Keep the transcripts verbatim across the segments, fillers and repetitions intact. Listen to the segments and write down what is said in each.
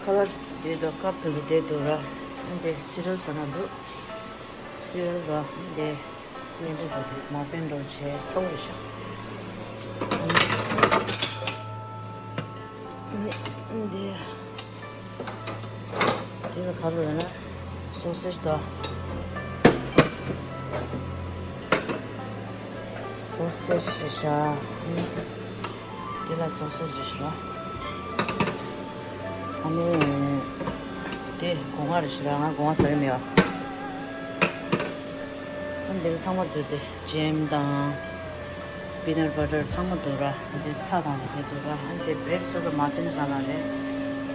ཁ་ལག་དེ་དང་ཀབ་དེ་ཚོ་དེ་འདུག་ར། འདི་སི་རལ་ཟ་ན་འདུག་སི་རལ་དང་འདི་གཉེན་པོ་དེ་དེ་མ་ཕན་འགྲོ་བྱས་ཚ་བོ་རེད་ཤག་འདི་འདི་ལ་ག་རེ་ལབ་ན་སོ་སེ་ཇི་དང་། སོ་སེ་ཇི་ཞིག་ཤག་འདི་ལ་སོ་སེ་ཇི་ཞིག་ར། ཨ་ནི། དེ་སྒོ་ང་རེ་ཞིག་ར། ང་སྒོ་ང་ཟ་གི་མེད་ཨ། ཨ་འདི་ལ་ཚང་མ་འདུག་སྟེ་ཇེམ་དང་། པི་ནཊ་བ་ཊར་ཚང་མ་འདུག་ར། ཨ་འདི་ཚྭ་དང་དེ་འདུག་ར། ཨ་འདི་བྷི་རེཌ་སོ་སོ་མ་ཕིན་ཟ་ན་རེད།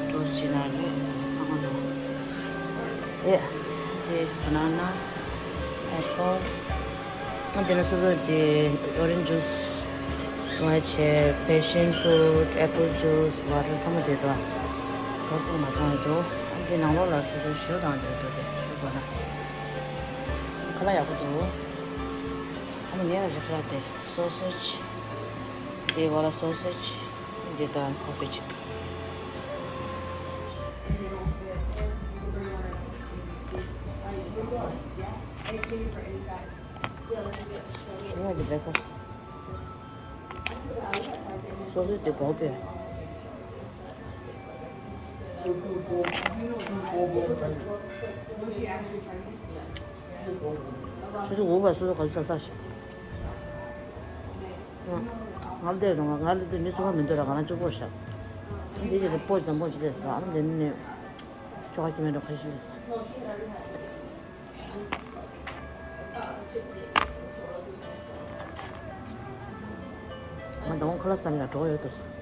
ཊོ་སི་ཊི་བྱེད་ན་རེད། ཚང་མ་འདུག་ཨེ། འདི་བྷ་ན་ན། ཨེ་པལ། ང་འདི་ན་སོ་སོ་དེ་ཨོ་རེན་ཇི་ཇུས། ང་བྱས་པེ་ཤན་ཕུ་རུཊ། ཨེ་པལ་ཇུས། ཝ་ཊར་ཚང་མ་དེ་དང་། ག་རེ་མ་གཏོང་ཡོད་དོ། ཨ་འདི་ནང་ལོགས་ལ་སོ་སོ་ཞུ་དང་དེ་འདུག་དེ་ཞུ་དགོས་ན། ཁ་ལག་ཡག་པོ་འདུག་ཨ་ནི་ངས་ལ་རིགས་ལ་དེ་སོ་སེ་ཇི། དེ་བ་ལ་སོ་སེ་ཇི། འདི་དང་ཀོ་ཕི་ཅིག་ཞུ་ཡག་གི་བྷི་རེག་ཕ་སི། སོ་སོ་དེ་བོག་པས། སོ་སོ་འུ་བ་སོ་སོ་ག་ཚོད་ཟ་ཟ་ཞིག་ང་བལྟས་རུང་ང་ལ་དེ་མི་ཚོ་བ་མི་འདུག་ར། ང་རང་གཅིག་པོ་ཤག་འདི་གི་དེ་པོ་ཞིག་དང་པོ་ཞིག་ལས་ཟ། ཨ་འདི་ནི་ཆོ་ག་ཁྱི་མེད་འགྲོ་ཁ་ཤས་ལས་ཟ། ང་དང་ཁ་ལག་ཟ་ནས་ཡང་གྲོགས་ཡོད་དོ་ཟེར།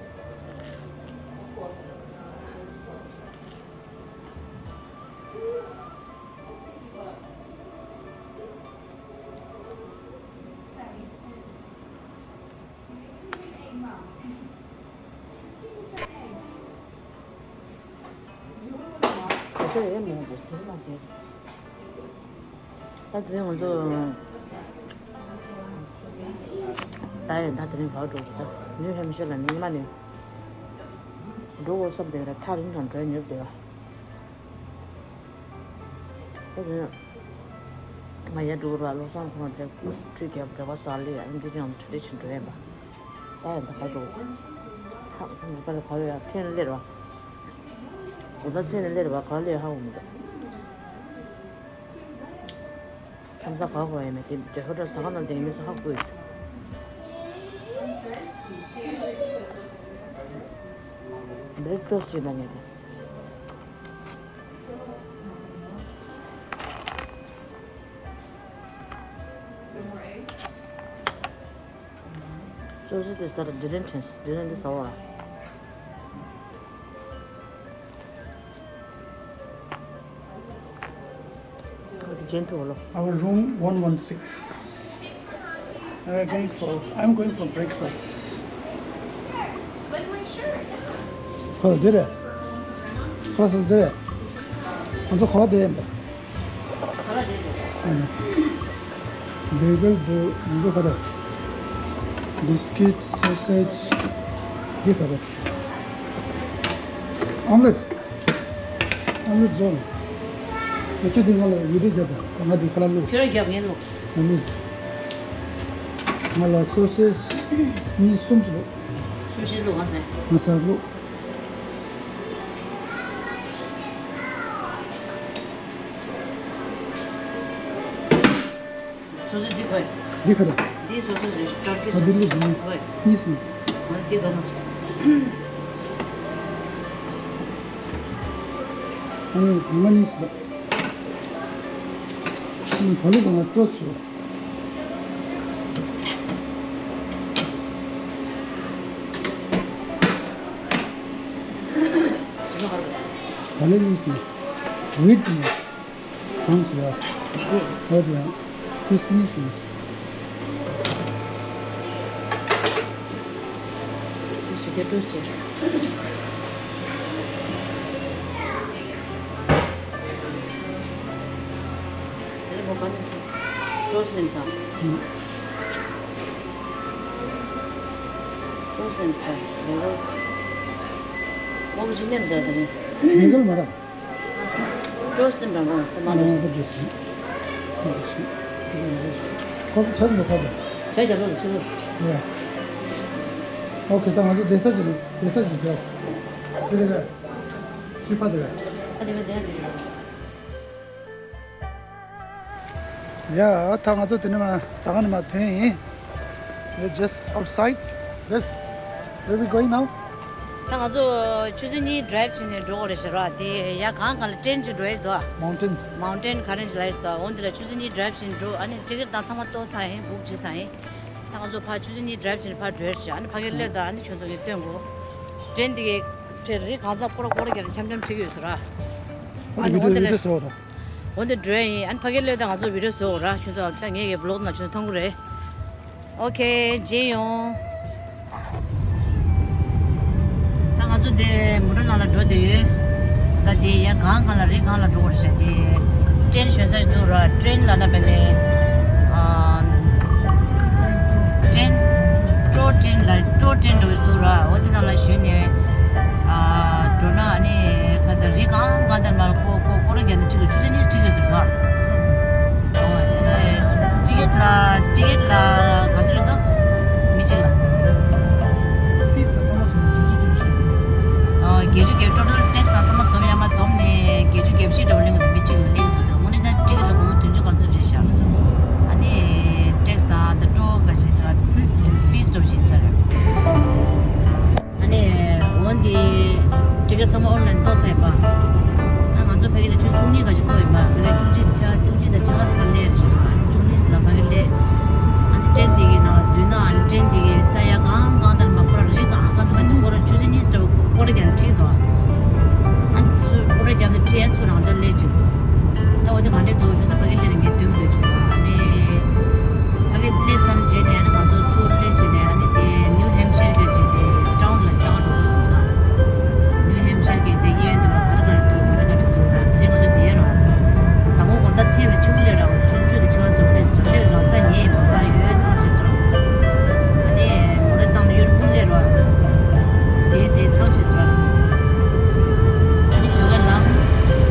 ད་དེ་རིང་ང་ཚོ་ད་ཡིན་ད་དེ་རིང་བར་འགྲོ་ད་ནིའུ་ཧེམ་ཤར་ལ་ཉི་མ་ནས་འགྲོ་དགོས་བསམ་བསྡད་ར། ཐག་རིང་དང་འགྲོ་ཉེར་བསྡད་པ། ད་དེ་ང་ཡར་འགྲོ་ར་བློ་བཟང་ཁོང་དེ་ཁྲུས་རྒྱབ་འབྲེལ་བ་ཟ་ལེ་ཡ་འདི་རིང་གྲ་སྒྲིག་བྱེད་འགྲོ་ཡིན་པ། ད་ཡང་ད་ག་འགྲོ། ཧ་ག་ལ་ག་ཡོད་ཡ་ཁྱེད་ལེར་བ། འོ་ད་ཚེ་ནས་ལེར་བ་ག་ལེར་ཧ་གོ་མི་འདུག་ཁམས་ས་ག་གོ་ཡ་མེད་དེ་དེ་ཧོ་ཏ་ས་ག་ན་དེ་མི་ས་ཧ་གོ་ཡོད། བྷི་རེག་ཕ་སི་བྱེད་པ་ནས་དེ། སོ་སོ་དེ་ཟ་ར། ཌི་རན་ཊེན་སི། ཌི་རན་དེ་ཟ་བ། ཨ་དེ་ཇེན་ཐུ་བ་ལོ། Our room one one six. We're going for, I'm going for breakfast. ཁོ་འདི་རེད། ཁོ་སོ་འདི་རེད། ང་ཚོ་ག་བ་བསྡད་ཡིན་པ། བེ་གལ་འདུག་འདི་ག་རེ། བི་སི་ཀིཊ། སོ་སེ་ཇི། འདི་ག་རེ། ཨོམ་ལེཊ། ཨོམ་ལེཊ་བཟོ་རེད། ཁྱེད་འདི་ང་ལ་ཡི་གེ་རྒྱབ་དང་། ང་འདི་ཁ་ལག་བླུགས། ཁྱོད་རང་རྒྱབ། ངས་བླུགས། ང་བླུགས། ང་ལ་སོ་སེ་ཇི་གཉིས་གསུམ་ཞིག་བླུགས། སོ་སེ་ཇི་བླུགས། ང་ཟ་བླུགས། སོ་སོ་འདི་དགོས། འདི་ག་རེ། འདི་སོ་སོ་རེད། ཏུར་ཀི་ཨ་སོ་སོ། འདི་ལུག་གཉིས། དགོས། གཉིས་སོང་། ང་འདི་དགོས་མ་སོང་། ཨ་ནི་ང་གཉིས་སོང་། ཨ་ནི་བ་ལུག་དང་ང་སྤྲོ་སོང་། ག་ལེ་ཡིན་སི། ཝིད་ཡིན། གང་ཞིག་ཡ། ཧོབ་ཡ། ཁུ་སི་མི་སི། ཁུ་སི་དེ་ཀྲོ་སི། དེ་ལ་མོ་ག་ནས་སི། ཀྲོ་སི་ནས་སི། ཀྲོ་སི་ནས་སི། ལེ་རོ། མོ་གི་ཅི་ནས་སི་དེ་ནས། མི་འགལ་མ་ར། ཀྲོ་སི་འདྲ་མོ་དེ་མ་ལོ། ཨ་ནི་ཀྲོ་སི། ཁོ་ཚོ་ཆགས་འདུག་ཁ་དང་། ཆ་རྒྱབ་ལོ་ཆི་ལོ། ཡ། ཨོ་ཁེ། ད་ང་ཚོ་བསྡད་ས་ཅིག་རེད། བསྡད་ས་ཅིག་རྒྱབ། དེ་དེ་ག་ཅི་ཕ་དེ་ག་ཨ་དེ་ག་དེ་ག་དེ་ག་ཡ། ད་ང་ཚོ་དེ་ནས་མ་ཟ་ཁང་ནས་མ་ཐོན་ཡིན། We're just outside. This. Where we going now? ད་ང་ཚོ་ཆུ་ཚོད་གཉིས་ཌ་རའིབ་བྱས་ནས་འགྲོ་དགོས་རེད་ཤག་ར། དེ་ཡ་གང་གང་ལ་ཊེན་ཅིག་འགྲོ་ཡས་འདུག Mountain. Mountain Karen ལ་ཡས་འདུག་འོན་ཏེ་ལ་ཆུ་ཚོད་གཉིས་ཌ་རའིབ་བྱས་ནས་འགྲོ། ཨ་ནི་ཊི་ཀེ་ཊི་དང་ཚང་མ་གཏོང་ཚར་ཡིན། བུག་བྱས་ཚར་ཡིན། ད་ང་ཚོ་ཕར་ཆུ་ཚོད་གཉིས་ཌ་རའིབ་བྱས་ནས་ཕར་འགྲོ་ཡས་རེད་ཤག་ཨ་ནི་ཕ་གིར་སླེབས་དང་ཨ་ནི་ཁྱོད་ཚོ་གིས་སྟོན་དགོས། ཊེན་དེ་གའི་ཁྲེ་རི་གང་ཚ་ཀོ་ར་ཀོ་ར་རྒྱག་ནས་འཆམ་འཆམ་བྱེད་ཀྱི་ཡོད་ས་ར། ཨ་ཨ་ནི་ནི་འོན་ཏེ་ལ་བི་ཌི་ཡོ་བཟོ་ར། འོན་ཏེ་འགྲོ་ཡ་ཡིན། ཨ་ནི་ཕ་གིར་སླེབས་དང་ང་ཚོ་བི་ཌི་ཡོ་བཟོ་དགོས་ར། ཁྱོད་ཚོ་ད་ངེད་ཀྱི་བི་ལོག་ནང་ཁྱོད་ཚོ་མཐོང་གི་རེད། ཨོ་ཁེ། མཇལ་ཡོང་། ད་ང་ཚོ་དེ་མོ་ཊ་ནང་ལ་འགྲོ་བསྡད་ཡོད། ད་དེ་ཡ་གང་གང་ལ་རི་གང་ལ་འགྲོ་དགོས་རེད་ཤག་དེ་ཊེན་ཞོན་ས་ཞིག་འདུག་ར། ཊེན་ལབ་ན་བས་ནས། ཨ། ཊེན། ཀྲོ་ཊེན་ལ་ཀྲོ་ཊེན་འགྲོ་ཞིག་འདུག་ར། འོ་དེ་ནང་ལ་ཞོན་ནས། ཨ། འགྲོ་ན་ཨ་ནི་ཁ་སང་རི་གང་གང་དེར་མར་ཀོ་ཀོ་ཀོ་ར་རྒྱག་ནས་ཁྲིད་དགོས། ཆུ་ཚོད་གཉིས་ཁྲིད་དགོས་ཟེར་བ། ཨོ། ཨེ། ཊི་ཀེ་ཊི་ལ་ཊི་ཀེ་ཊི་ལ་ག་ཚོད་རེད་ད། མི་གཅིག་ལ། ཕིས་དང་ཚང་མ་བྱུང་བརྒྱད་ཅུ་བརྒྱད་ཅུ། ཨོ། བརྒྱད་ཅུ་བརྒྱད་ཅུ། ཊོ་ཊལ་ཊེག་སི་དང་ཚང་མ་བསྡོམས་ཡ་མ་བསྡོམས་ནས་བརྒྱད་ཅུ་གྱ་བཞི་འདྲ་བོ་ལེན་དགོས་འདུག་མི་གཅིག་ལ་ལེན་དགོས་འདུག་དངོས་གནས་ད་ཊི་ཀེ་ཊི་ལ་སྒོར་མོ་བདུན་ཅུ་ག་ཚོད་རེད་ཤག་ཨ་ནི་ཊེག་སི་དང་ད་ཊོལ་ག་ཞིག་ད་ཕིས་འདྲ་བོ་ཞིག་ཡིན་ས་རེད། ཨ་ནི་འོ་འདི་ཊི་ཀེ་ཊི་ཚང་མ་ཨོན་ལན་གཏོང་ཚར་ཡིན་པ། ཨ་ང་ཚོ་ཕ་གི་ལ་ཆུ་བཅུ་གཉིས་ག་ཅིག་ཕོག་ཡིན་པ། ཕ་གི་བཅུ་གཅིག་ཆ་བཅུ་གཅིག་དང་ཆ་ལྔ་ཙམ་སླེབས་རེད་ཤག་ཨ་ནི་བཅུ་གཉིས་ལ་ཕ་གི་སླེབས། ཨ་ནི་ཊེན་དེ་གི་ནང་ལ་འཛུལ་ན། ཨ་ནི་ཊེན་དེ་གི་ས་ཡ་གང་གང་ལྟར་མ་ཁོ་ར་རི་གང་གང་ལྟར་མ་ཅིག་ཁོ་ར་ཆུ་ཚོད་གཉིས་ཙམ་ཁོ་ར་ཀྱང་ཁྲིད་དོ། ཨ་ནི་ཚུར་ཁོ་ར་རྒྱབ་ནས་ཁྲིད་ཡ་ཚུར་རང་ཅག་སླེབས་ཅིག་ད་འོ་དེ་ག་འདྲས་འདུག་ཁྱོད་ཚོ་ཕ་གི་སླེབས་ནས་ངས་སྟོན་དགོས་བྱུང་། ཨ་ནི། ཕ་གི་སླེབས་ཚར་རྗེས་ནས་ཨ་ནི་ང་ཚོ་ཚུར་སླེབས་བྱས་ནས་ཨ་ནི་དེ་ནིའུ་ཧེམ་ཤར་གྱི་ཅིག་དེ་ཊའུན་ལ་ལྟ་ག་འགྲོ་དགོས་བསམ་སོང་། ནིའུ་ཧེམ་ཤར་གྱི་དེ་གཡས་གཡོན་དེ་ལ་ག་རེ་ག་རེ་འདུག་ག་རེ་ག་རེ་འདུག་དེ་ང་ཚོ་དེ་ར། དང་པོ་དགོང་དག་མཚན་ལ་ཆུ་བོ་སླེབས་ར། ཆུ་ཆུ་དེ་ཆུ་བ་འཛུགས་སླེབས་སོང་། སླེབས་ལམ་སང་ཉལ་མ་ག་ཡོད་ཐང་ཆད་སོང་། ཨ་ནི་མོ་ཊ་བཏང་ནས་གཡོ་རུ་སླེབས་ར། དེ་དེ་ཐང་ཆད་སོང་། ཨ་ནི་ཞོགས་ཀ་ལ་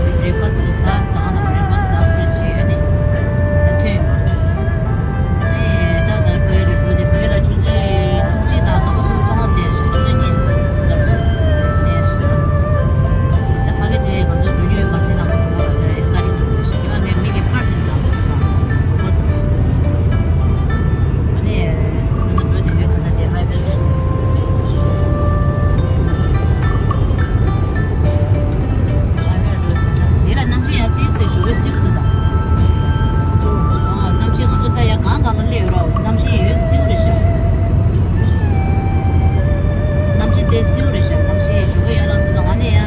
བྷི་རེག་ཕ་སི་ཟ་ཟ་ན་བྷི་རེག་ཕ་སི་ཟ་ཁུལ་བྱས། ཨ་ནི་ད་ཐོན་ཡོད་མ། ཨ་ནི་ད་ད་ཕ་གི་ལ་འགྲོ་དེ་ཕ་གི་ལ་ཆུ་ཚོད་བཅུ་གཅིག་དང་སྐར་མ་གསུམ་སོང་བ་དེ་ཆུ་ཚོད་གཉིས་ཙམ་ཞིག་ད་ཕ་གི་དེ་ང་ཚོ་འགྲོ་རྒྱུ་ཡོད་མ་རེད། ནང་འགྲོ་བ་ལ་ད་ས་རིག་འགྲོ་དགོས་ཤིག་ཡིན་པ་ངས་མི་གི་པར་དེ་ནང་དུ་སོང་འགྲོ་བ་ཚུར་འགྲོ་དགོས་ཤིག་ཨ་ནི། ད་ལྟ་འགྲོ་དེ་ཡོད་ག་ན་དེ་ཧའི་ཝེ་རེད། ཧའི་ཝེ་འགྲོ་དེ་ན་དེ་ལ་གནམ་གཤིས་ཡང་ཏོག་ཙམ་ཞོགས་པའི་བསིལ་པོ་འདུག་ད། ཨ་གནམ་གཤིས་ང་ཚོ་ད་ཡ་གང་གང་ལ་སླེབས་ཡོད་ར། གནམ་གཤིས་ཡོད་བསིལ་པོ་རེད་ཤག་གནམ་གཤིས་དེ་བསིལ་པོ་རེད་ཤག་གནམ་གཤིས་ཞོགས་ཀ་ཡར་ལངས་དུས་ཙང་ང་ནི་ཡ།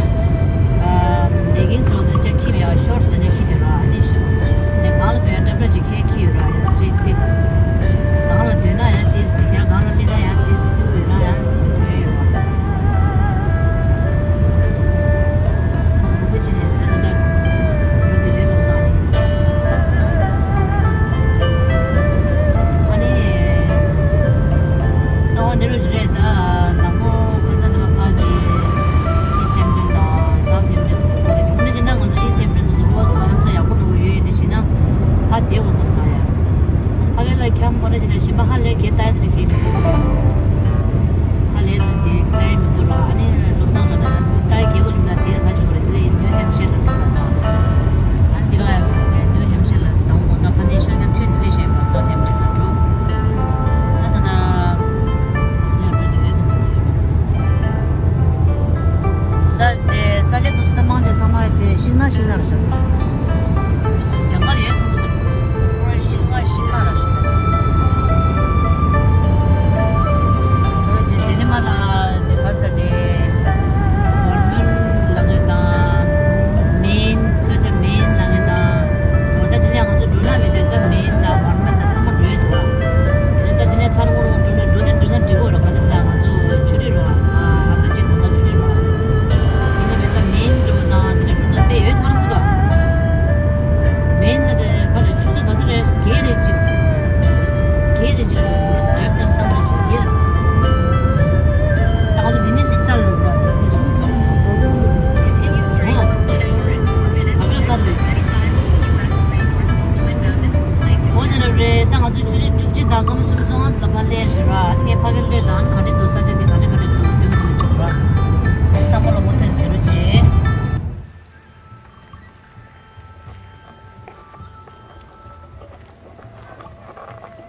ལེ་གིང་སི་འདྲ་བོ་དེ་ཅག་འཁྱེར་ཡ། ཤོར་ཊི་སི་དེ་འཁྱེར་དེ་ར། ཨ་ནི་ཞོགས་ཀ་ནས་གང་ལ་བུད་ཡ་འདྲ་འདྲ་ཅིག་ཁྱེད་ཀྱིས་ཡོད་ར་ཡང་རེད་དེ། གང་ལ་སྡོད་ན་ཡང་དེ་ཟེར་ཡ། གང་ལ་སླེབས་ན་ཡང་དེ་ཟེར་དགོས་ན་ཡང་དེ་དོན་ཡོད་ར། འོ་དེ་བྱས་ནས་ད་ད་ལྟ་འགྲོ་གི་ཡོད་མ་སོང་ཨ་ནི། ཨ་ནི། ད་འོ་འདི་རུ་རེད། ད་དང་པོ་ཁ་སང་དེ་ལ་ཕར་དེ་ཨི་སི་ཧེམ་ཊོན་དང་སའུ་ཐི་ཧེམ་ཊོན་དུ་སོང་རེད། འོ་འདི་བྱས་ན་ང་ཚོ་ཨི་སི་ཧེམ་ཊོན་དུ་འོ་འཆམ་ས་ཡག་པོ་འགྲོ་གི་ཡོད། དེ་བྱས་ན་ཕར་བསྡད་དགོས་བསམ་སོང་ཡ། ཕ་གི་ལ་འཁྱམ་དགོས་རེད་ཅེ་ན་གཞན་པ་ཧ་ལས་གས་ལྟ་ཡ་དེ་ལ་གས་མི་འདུག་ཁ་ལས་དེ་ལ་དེ་ལྟ་ཡ་མི་འདུག་ར། ཨ་ནི་བློ་བཟང་ལ་ན་ལྟ་ཡ་གས་དགོས་བྱུང་ན་དེ་ལ་ཁ་ཆུ་དགོས་རེད། དེ་ལ་ཡིན་ནིའུ་ཧེམ་ཤར་ལ་འགྲོ་ལ་སོང་། ཨ་ནི་དེ་ལ་ནིའུ་ཧེམ་ཤར་ལ་དང་པོ་དགོང་དག་ཕ་ནས་ཤར་ཡང་ཐོན་དེ་ལས་བཤད་པ་སའུ་ཐི་ཧེམ་ཊོན་ལ་འགྲོ། ད་ད་ད་ཡང་འགྲོ་དེ།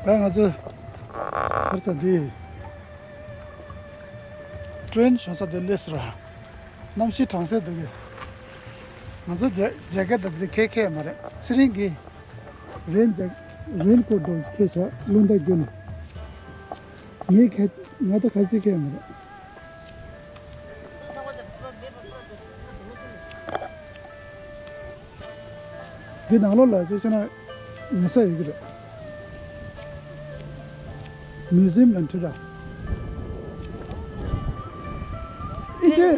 ད་ང་ཚོ་ཧར་ཚ་འདི་ཀྲེན་བྱོན་ས་འདི་སླེབས་སོང་ར། གནམ་གཤིས་གྲང་སེ་འདུག་གི། ང་ཚོ་ཇེ་ཇེ་ཀེ་ཊི་དང་འདི་ཁྱེར་ཁྱེར་མ་རེད། ཚེ་རིང་གིས་རེན་ཇེ་རེན་ཀོ་ཊི་འདྲ་ཞིག་ཁྱེར་བཞག་རླུང་རྟ་རྒྱུག་ནས། ངས་ཁ་ང་ད་ཁ་ཚིག་ཁྱེར་མ་རེད། འདི་ནང་ལོགས་ལ་ཅི་ཟེར་ན་ངོ་ཚ་ཡོད་ཀྱི་རེད། མིའུ་ཛི་ཡམ་ལ་འཁྲིད་ད། ཨིན་ཏྲེ་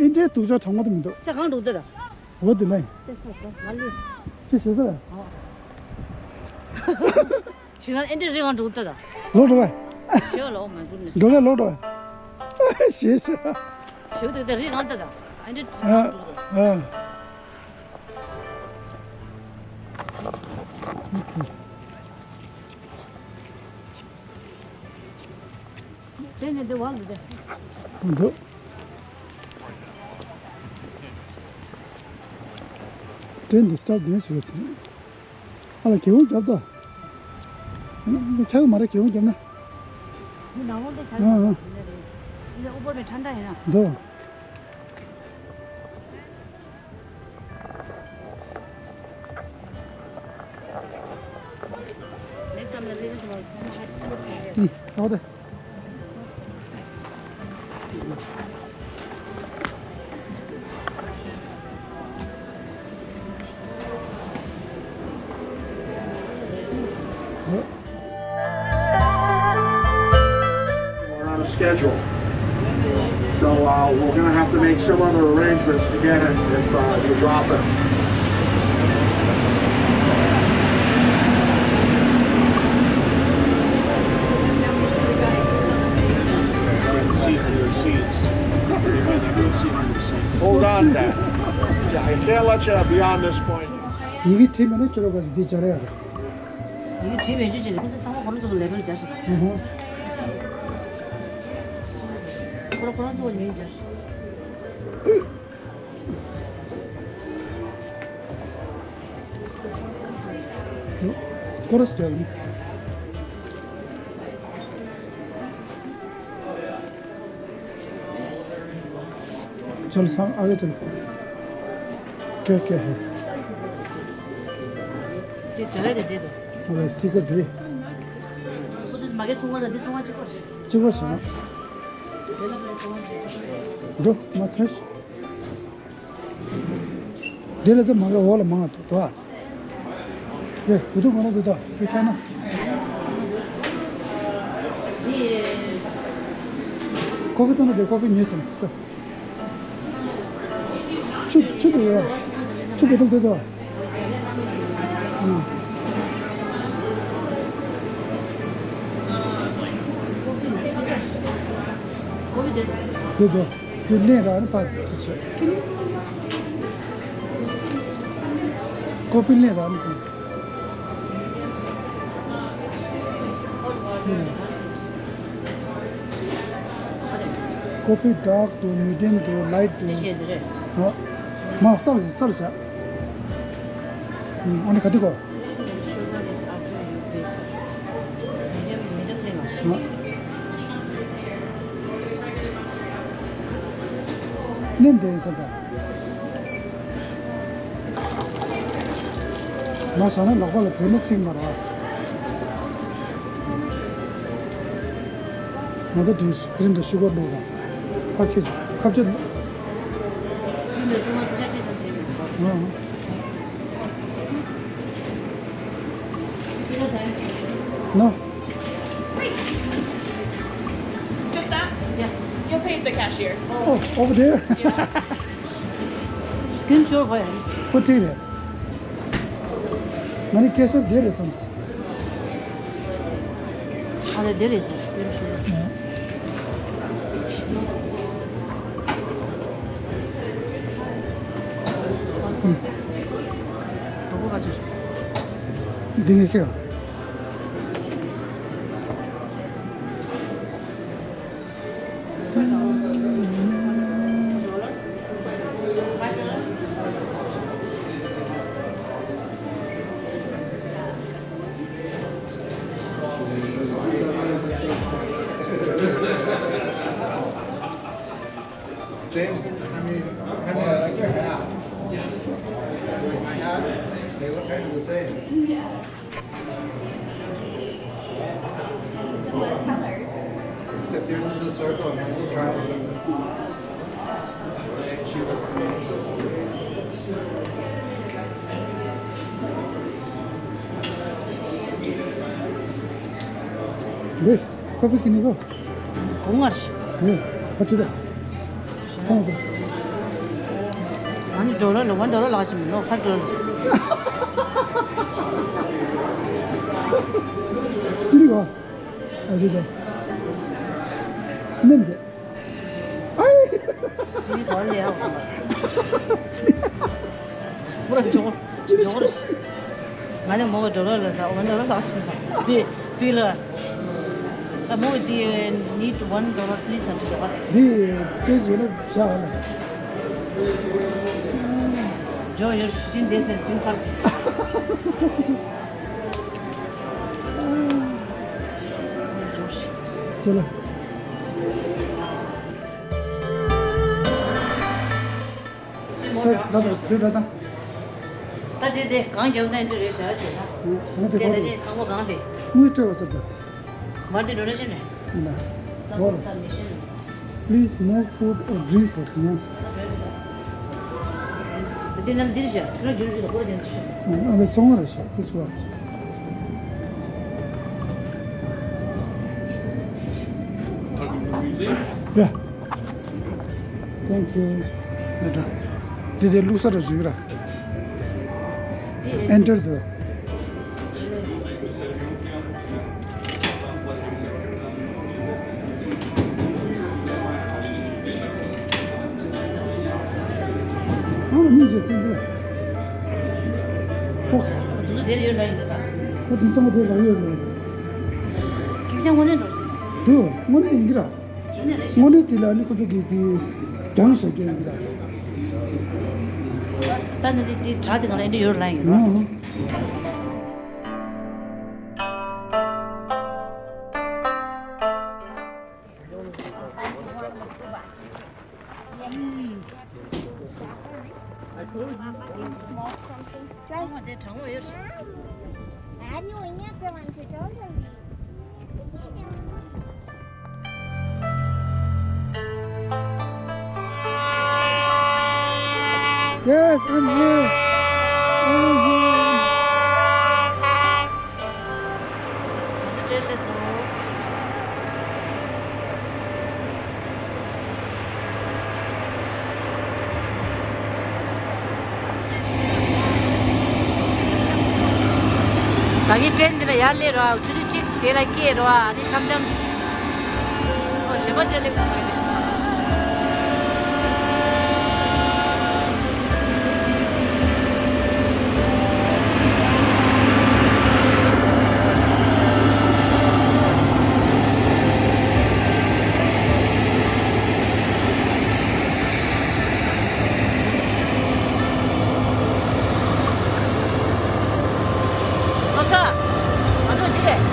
ཨིན་ཏྲེ་སྡུག་ཅག་གྲང་མོ་དུ་མི་འདུག་ས་གང་འགྲོ་འདོད་ད། འོ་དེ་ལ་ཡིན། དེ་ས་ད་ང་ལི། ཅི་ཞེས་ཟེར། ཞིག་ན་ཨིན་ཏྲེ་རི་གང་འགྲོ་འདོད་ད། ལོག་འགྲོ་བས། ཞེས་ལོ་མ་གུར་ནི། འགྲོ་བས་ལོག་འགྲོ་བས། ཞེས་ཞེས། ཞེས་དེ་དེ་རི་གང་འདོད་ད། ཨིན་ཏྲེ་རི་གང་འགྲོ་འདོད་ད། ཨ། དེ་ནས་འདི་བ་འདི་དེ། འདུག་ཀྲེན་འདི་སི་ཊར་ཊི་ནས་ཞིག་ཟིན། ཨ་ལ་གྱེས་ཁུངས་བརྒྱབ་ད། ཁྱག་མ་རེད་གྱེས་ཁུངས་བརྒྱབ་ན། འདི་ནང་ལོགས་འདི་ཁྱག་ཨ་ཨ། འདི་དབུ་པ་མའི་ཁྲ་འདྲ་ཡིན་ན། འདུག་ཨུ། ཨོ་དེ། We're on a schedule. So uh, we're going to have to make some other arrangements to get it if uh, you drop it. Hold on to that. Yeah, I can't let you beyond this point. ཡི་གེ་བྲིས་མེད་ན་ཁྱོད་རང་ག་ཚོད་འདི་སྦྱར་ཡ་རེད། ཡི་གེ་བྲིས་མེད་ཅེས་བྱས་ནས་ཁོང་ཚོ་ཚང་མ་ཁོ་རང་ཚོ་ལ་ལེ་བལ་སྦྱར་ཞིག་དང་། ཁོ་རང་ཁོ་རང་ཚོ་ལ་ཉོས་སྦྱར་ཞིག་ཀོ་ར་སྦྱར་ནི། चल सांग आगे चल। क्या क्या है? ये चला दे दे दो। अरे स्टिकर दे। वो तो मगे थोड़ा दे थोड़ा चिको। चिको सा। दो मत है। དེ་ལ་དེ་མ་ག་འོག་ལ་མང་དུ་དོ། དེ་བུ་དུ་མ་ལ་དུ་དོ་དེ་ཁྱ་ན། ཀོ་ཧྥི་བཏང་ན་དེ་ཀོ་ཧྥི་ཉོས་སོང་ཤོ། ཆུ་ཆུ་དུ་ཡོད། ཆུ་བུ་དུ་དེ་དོ། དེ་དོ། དེ་ལེན་ར་ནི་ཕ་དེ་ཆེ། ཀོ་ཧྥི་ལེན་ར་ནི་ཕ། ཀོ་ཧྥི་ཌརྐ་དུ་མི་ཌིམ་དུ་ལའིཊ་དུ། དེ་ཤེས་ཟེར་རེད། ཨ། མ་སལ་སལ་བྱ། ཨ་ནི་ག་དུས་གོ། Sugar is after you bake, sir. Medium, medium ལེན་ན། ནེམ་དེ་ཡིན་ས་ད། ང་ཞང་ན་ལག་པ་ལ་བོད་མི་ཚིག་མ་ར། ང་ད་དྲིས་ཁ་ཆེམས་དང་ཤུ་གར་ལོག་ར། ཕ་ཁེ་ཁབ་ཆེ། ཨ། No. Just that? Yeah. You'll pay at the cashier. Oh, over there? Yeah. Can show her. ཨོ་ཐིག་རེད། ང་ནི་ཁེ་སར་དེ་རེད་བསམས། ཨ་རེ་དེ་རེད་ཟེར་དེ་རུ་ཞུ། དོ་པོ་ག་ཚོད། འདི་ངས་ཁེ། Same, I mean, kind of like your hat. My hat, they look kind of the same. Except yours is a circle and mine's a triangle. Babes, coffee can you go? Hungarish. Yeah, what you got? Come on. One dollar, one dollar last minute, no, five dollars. Can you go? I did that. Name that. ཅི་གོ་ལེ་ཡ། པུ་ར་ཇོ་ཇོ་རེ། ང་ལས་མོ་གི་ཌོ་ལར་ལ་ཟ་འོ་ན་ལ་ལག་ཤིན་པ་པི་པི་ལ། ཨ་མོ་གི་དེ་need one dollar please ན་ཅི་ཟ་བ། དེ་ཅི་ཟེར་ན་བཞག་ལ། ཇོ་ཡོར་ཅིན་དེ་ཟེར་ཅིན་ཁར། ཅི་ལ། ད་ད་ད་དེ་བས་དང་། ད་དེ་དེ་གང་རྒྱབ་ན་འདི་རེད་བྱ་བྱེད་ན། ང་དེ་དེ་ད་གོ་ཅི་ཁང་པ་གང་དེ། ངའི་སྤྲད་པ་ཟེར་ད། མར་དེ་འགྲོ་ན་ཅི་ནས། ཡིན་ན། གོ་ལ། Please, no food or drinks at once. དེ་ནང་འདིར་བྱ་ཁྱོད་རང་རྒྱུན་རྒྱུ་དང་ཁོ་ར་དེ་ནང་དུ་བྱ། ཨ་ལེ་ཚོང་བ་རེད་བྱ། This one. Yeah. Thank you. དེ་དེ་བླུགས་ས་ར་བཟོས་ར། Enter the. ཨ་མ་གཉིས་བྱས་ཚན་དེ། Fox. དེ་ཚང་མ་དེ་རང་ཡོད་རེད། ཁྱེད་ཅག་དངོས་གནས་འགྲོ་ཟིན། དེ་དངོས་གནས་ཡིན་གྱི་ར། དངོས་གནས་དེ་ལ་ནི་ཁོ་ཚོ་གིས་དེ་རྒྱང་བཞག་རྒྱུ་ཡིན་གྱི་ར། ད་ནི་དེ་དེ་དྲ་དེ་ནང་ལ་འདི་ཡོད་ལ་ཡིན་ར། ཨ། Yes, I'm here. I'm here. ང་ཚོ་ཊེན་ལ་སོང་། ད་གིན་ཊེན་འདི་ལ་ཡར་སླེབས་རོགས། ཆུ་ཚོད་གཅིག་དེ་ལ་སྐྱེལ་རོགས། ཨ་ནི་འཆམ་འཆམ། ཨོ་གཞན་པ་ཅིག་སླེབས་སོང་། ལོ་ཙཱ། ང་ཚོ་འདི་རེད།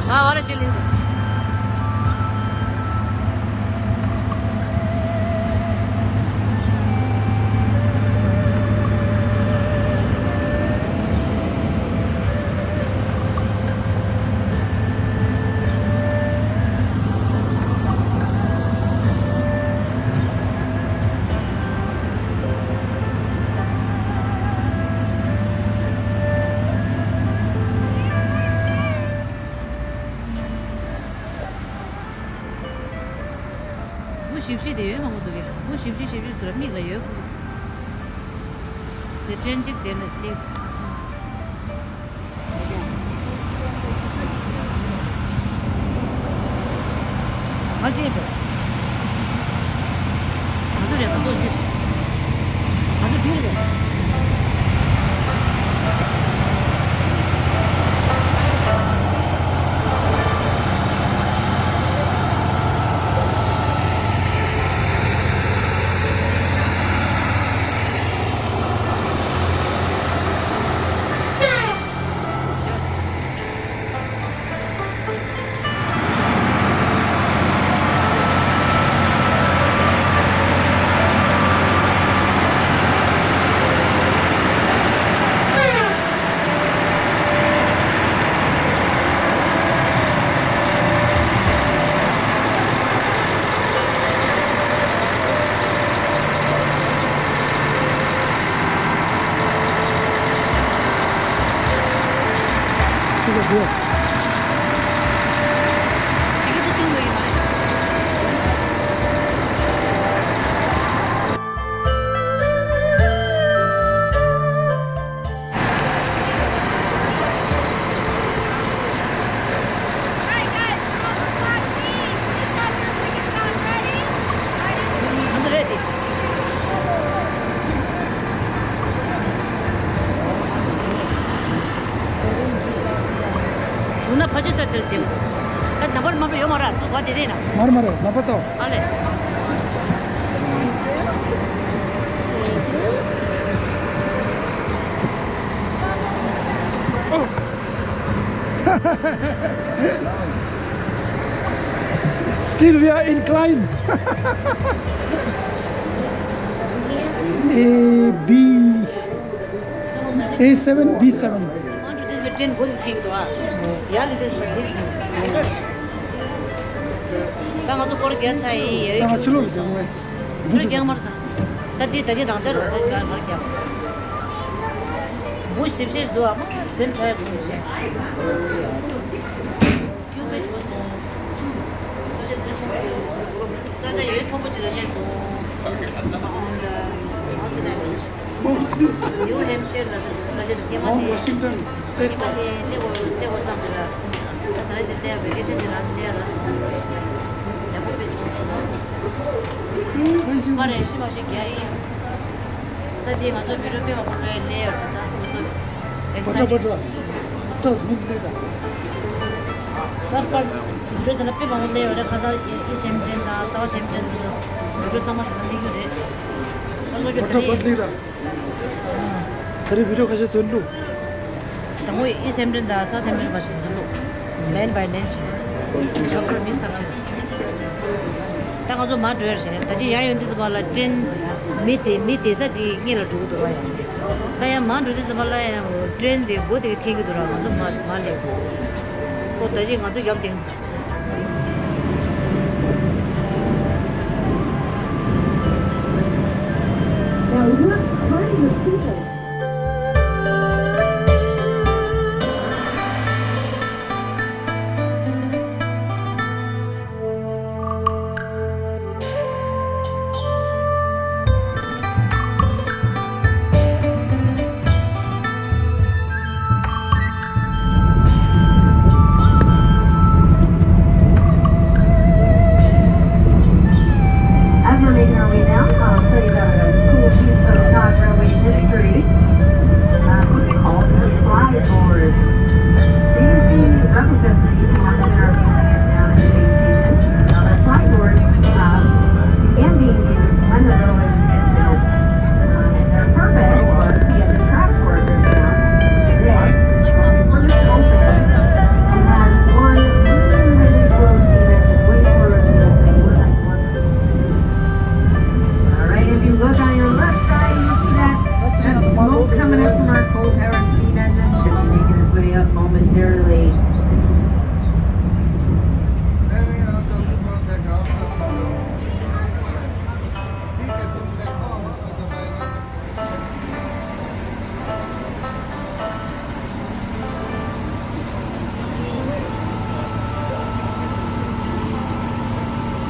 ང་བར་ཞིག་ལིན། མུ་བཞི་བཞི་དེ་ཡོད་མང་པོ་འདུག་གས། མུ་བཞི་བཞི་བཞི་བཞི་དུ་ར་མིག་ལ་ཡོད་ཁུ། དེ་ཏྲེན་གཅིག་དེ་ནས་སླེབས་ཚང་། ང་བརྗེད་འགྲོ། ང་ཚོ་རེད། ང་ཚོ་བརྗེད་སོང་། ང་ཚོ་འདིར་རེད། ད་དེར་དེ། ད་ནམ་བར་མ་འགྲོ་ཡོད་མ་ར་ཟུག་ག་དེ་དེ་ན། མར་མ་རེད་ནམ་བར་ཏོ། ཨ་ལེ། Still we are inclined. A B, A seven, B seven. ད་ང་ཚོ་སྐོར་རྒྱག་ཚར་ཡིན། ད་ང་ཕྱི་ལོགས་ལ་རྒྱག་དགོས། ཚུར་རྒྱག་མར་ད། ད་འདི་ད་འདི་རང་ཅག་རོགས་ད་མར་རྒྱག་བུ་ཞིབ་ཞིབ་འདུག་ཨ་མ་སེམས་ཁྲལ་འདུག་ཞེས། སྐྱུག་པའི་བྱུང་སོང་། ས་ཆ་དེ་མཐོན་པོ་དེ་རེད། ས་ཆ་ཡོད་མཐོན་པོ་ཅིག་ལ་སླེབས་སོང་། ཨོན་ད་ཨོན་ད་ནིའུ་ཧེམ་ཤེར་ལ་ས་ཆ་དེ་སྔོན་མ་དེ་སྔོན་མ་དེ་གླེ་གོ་གླེ་གོ་ཙམ་དེ་ལ་ད་ད་རེས་དེ་སླེབས་ཝེ་ཀེ་ཤན་དེ་རང་སླེབས་ར་སོང་། ཡག་པོ་དཔེ་བྱུང་སོང་། མ་རེད་ཤི་མ་ཤི་རྒྱ་ཡིན། ད་དེ་ང་ཚོ་བི་ཌིའོ་སྤེལ་བ་ཁོ་ཚོའི་ལས་ཡོད་རེད། ད་ཁོ་ཚོ་ཨེག་སའི་ཊེཌ། ད་མི་ལས་ད། ད་པར་བི་ཌིའོ་དེ་ལ་དཔེ་མང་པོ་ལས་ཡོད་རེད། ཁ་སང་ཨི་སེམ་ཏྲན་དང་སའོ་ཐེམ་ཏན་དུ་བི་ཌིའོ་ཚང་མ་ཞིག་ལ་གླེང་རྒྱུ་རེད། ད་ལོ་རྒྱུ་ད་རེས། ད་རེས་བི་ཌིའོ་ཁ་ཤས་བཟོས་འདུག་དང་པོ་ཨི་སེམ་ཏྲན་དང་སའོ་ཐེམ་ཏན་ཁ་ཤས་བཟོས་འདུག་ལེན་བའི་ལེན་བྱས། ཇོབ་ཀར་མིག་སབ་བྱས། ད་ང་ཚོ་མར་འགྲོ་ཡ་རེད། ད་ཅི་ཡར་ཡོང་དུས་ཙམ་པ་ལ་ཀྲེན་མི་དེ་མི་དེ་ས་དེ་སྔོན་ལ་འགྲོ་གི་འདུག་བ་ཡ། ད་ཡང་མར་འགྲོ་དུས་ཙམ་པ་ལ་ཡང་ཀྲེན་དེ་སྒོ་དེ་གི་འཐེན་གི་འདུག་ར། ང་ཚོ་མར་མར་སླེབས་འདུག་ཁོ་ད་ཅི་ང་ཚོ་རྒྱབ་བསྟན་གི་འདུག Now, we do have time to see this. As we're making our way down, I'll show you guys a cool piece of Taj Railway history. Uh, something called the flyboard. So you can see replicas of these ones that are being down at the train station. Now, the flyboards, uh, began being used when the railway was being built. Um, and their purpose was to get the tracks workers down. Today, the first open and has one really, really slow steam engine, way slower than this thing. It was like one. All right, if you look on your left side, you see that, that smoke coming up from our coal-powered steam engine should be making its way up momentarily.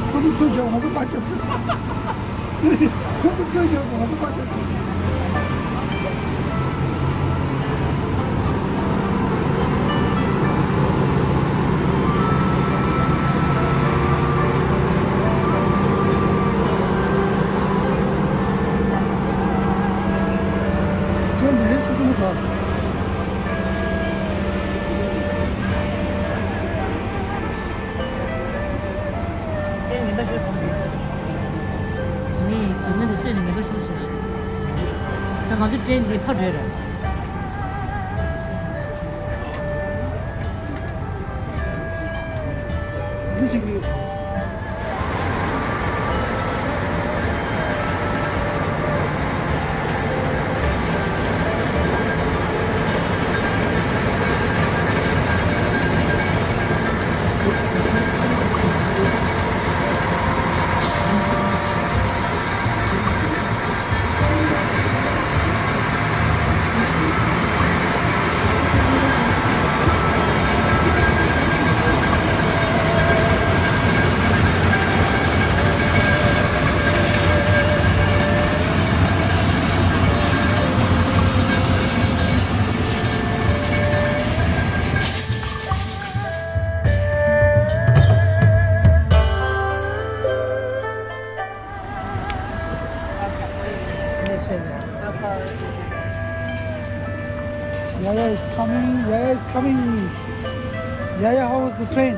ཁོ་ཚོ་ཚུར་རྒྱབ། ང་ཚོ་ཕར་རྒྱབ་ཚུར། ཁོ་ཚོ་ཚུར་རྒྱབ་ཚུར། ང་ཚོ་ཕར་རྒྱབ་ཚུར། ཁྲོན་འདི་ཧེ་ཤུ་ཤུ་མོ་ད། ཀྲེན་ངན་པ་ཤོར་སོང་། མི་ཟུར་ང་འདི་གསོས་ནས་ངན་པ་ཤོར་སོང་ཞིག་ད་ང་ཚོ་ཀྲེན་འདི་ཕར་བྲོས་ར། འདི་ཞིག་ཡོད། Yaya is coming, Yaya is coming. Yeah, yeah, how was the train?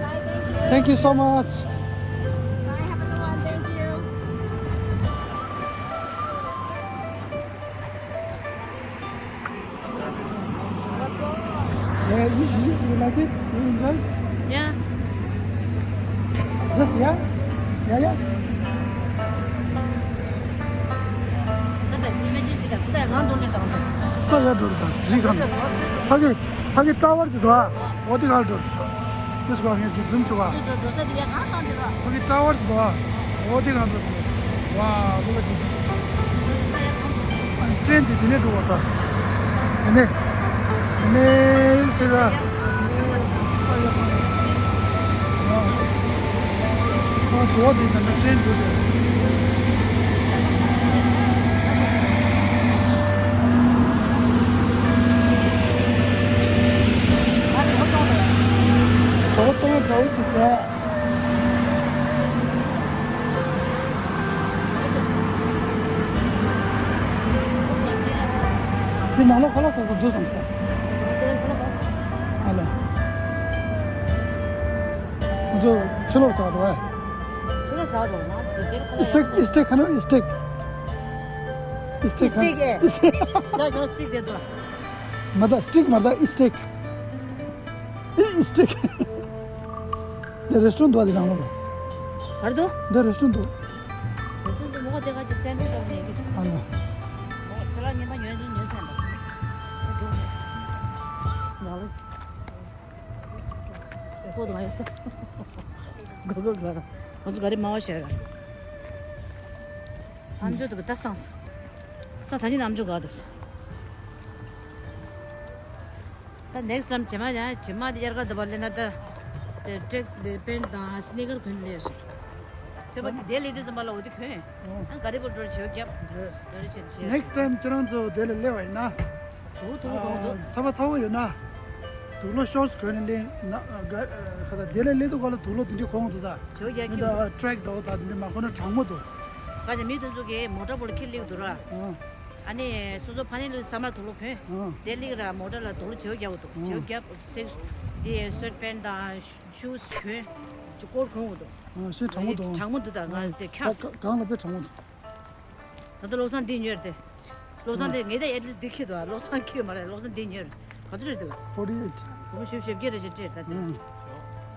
Thank you so much. Bye, have a good one. Thank you. Yeah, you, you, you like it? You enjoy? Yeah. Just, yeah? Yeah, yeah. ས་ཡ་འགྲོ་རུ་དང་རི་གང་དུ། ཕ་གི་ཕ་གི་ཊ་ཝར་ཅིག་འདུག་ཨ། འོ་དེ་ག་ལ་འགྲོ་རུ། དེ་སུ་ག་ངས་དེ་ཛུམ་བྱེད་བ། འགྲོ་ས་དེ་ཡ་གང་གང་དེ་ར། ཕ་གི་ཊ་ཝར་ཅིག་འདུག་ཨ། འོ་དེ་ག་ལ་འགྲོ་རུ། ཝ་ལུ་ག་དེ། ཨ་ནི་ཊེན་དེ་དེ་ནས་འགྲོ་བ་ད། དེ་ནས་དེ་ནས་ཕྱིར་ར། ཨ་དོ་དེ་ད་ནི་ཊེན་འགྲོ་དེ། གྲོད་ཁོག་ལྟོགས་ན་འདྲ་བོ་ཞིག་ཟས། འདི་ནང་ལོགས་ཁ་ལག་ཟ་ས་འདུག་བསམ་སོང་། ཨ་ལ། ང་ཚོ་ཕྱི་ལོགས་ཟ་འདུག་ཨ། ཕྱི་ལོགས་ཟ་འདུག་ན་དེ་དེར་ཁ་ལག་ཨི་སི་ཊེག་ཨི་སི་ཊེག་ཁ་ནོ་ཨི་སི་ཊེག་ཨི་སི་ཊེག་ཨེ། ཨི་སི་ཊེག་ཟ་ག་སི་ཊེག་དེ་འདུག་མ་ད་སི་ཊེག་མ་ད་ཨི་སི་ཊེག་ཨི་སི་ཊེག་འདི་རེ་སི་ཊོ་རན་འདུག་ཨ། འདི་ནང་ལོགས་ལ། ག་རེ་འདུག་འདི་རེ་སི་ཊོ་རན་འདུག་རེ་སི་ཊོ་རན་འདུག་མོ་ག་དེ་ག་ཅིག་སེན་ཊར་འདྲ་མེད་ཀི། ཨ་ལ། མོ་ཁ་ལག་ངན་པ་ཉོས་འདི་ཉོས་སེ་འདུག་ང་ལ་ཡོད་ཁོ་ང་ཡོད་ཏོ། གོ་གོ་གོ་ང་ཚོ་ག་རེ་མ་བ་ཤར་ར། ཨམ་ཅོག་དུ་ག་ད་སངས། ས་ད་ནི་ཨམ་ཅོག་ག་དུ། ད་ནེགསི་ཊའིམ་རྗེས་མ་ཡང་རྗེས་མ་དེ་དབྱར་ཁ་དུ་བ་ལེན་ན་ད། དེ་ཊྲེག་དེ་པེན་ཊི་དང་སི་ནི་ཀར་གོན་ལེ་ཞིག་ཁྱོད་པ་དེ་ལས་དུས་ཙམ་པ་ལ་འོ་དེ་གོན། ཨང་ག་རེ་པོ་འགྲོ་བྱེད་རྒྱབ་འགྲོ་རེ་བྱེད་བྱེད། ནེགསི་ཊའིམ་ཁྱེད་རང་ཚོ་དེ་ལ་སླེབས་པ་ཡིན་ན། དུག་དུག་གོང་དུ། ཚ་བ་ཚ་བོ་ཡོད་ན། དུག་ལོག་ཤོར་སི་གོན་ནས་ལེན་ན་ག་ཁ་ས་དེ་ལ་སླེབས་དུས་ག་ལ་དུག་ལོག་དེ་འདྲའི་གོང་དུ་ད། བྱེད་རྒྱབ་ཁྱོད་ད་ཊྲེག་འགྲོ་ད་དེ་འདྲའི་མ་གོན་ན་གྲང་མོ་འདུག་ཁ་ཅིག་མི་དེ་ཚོ་གིས་མོ་ཊ་པོ་ལ་ཁྱེར་སླེབས་འདུག་ར། ཨ་ནི་སོ་སོ་ཕ་ནི་ལུས་ས་མ་དུག་ལོག་གོན། དེ་སླེབས་ར་མོ་ཊ་ལ་དུག་ལོག་བྱེད་རྒྱབ་འདུག་བྱེད་རྒྱབ་སེག་དེ་སུའེཊ་པེན་ཊི་དང་ཤུ་ཤུ་གོན། ཅིག་སྐོར་གོན་འདུག་ཨ་ཤེས་གྲང་མོ་འདུག་གྲང་མོ་འདུག་ད་ང་དེ་ཁྱགས་སོང་། གང་ལ་དཔེ་གྲང་མོ་འདུག་ད་ལྟ་བློ་བཟང་འདི་ཉོས་ཏེ། བློ་བཟང་འདི་ངས་ད་ཨེ་ཊ་ལིས་འདི་ཁྱེར་འདུག་བློ་བཟང་ཁྱེར་མ་རེད། བློ་བཟང་འདི་ཉོས་རེད། ག་ཚོད་རེད་འདུག་ཕོར་ཊི་ཨེཊ། སྒོར་མོ་བཞི་བཅུ་ཞེ་བརྒྱད་རེ་ཞིག་སྤྲད་ད་དེ།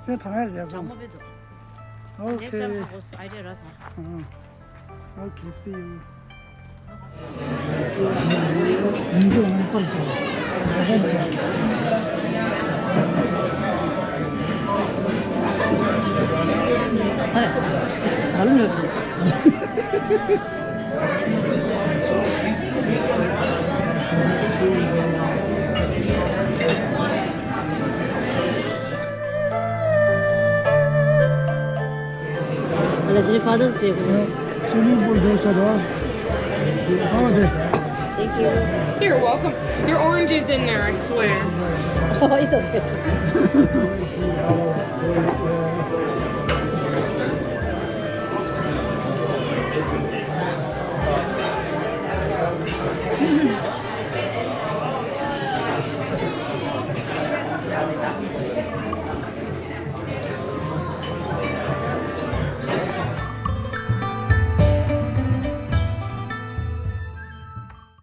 སེམས་གྲང་ཡར་བཞག་གྲང་མོ་དཔེ་འདུག་ནེགསི་ཊའིམ་ཧ་གོ་ཨའི་ཌི་ཡ་རག་སོང་། Okay, see you. Father's Day. Swimming pool there, sir. How are they? Thank you. You're welcome. Your orange is in there, I swear. Oh, it's okay.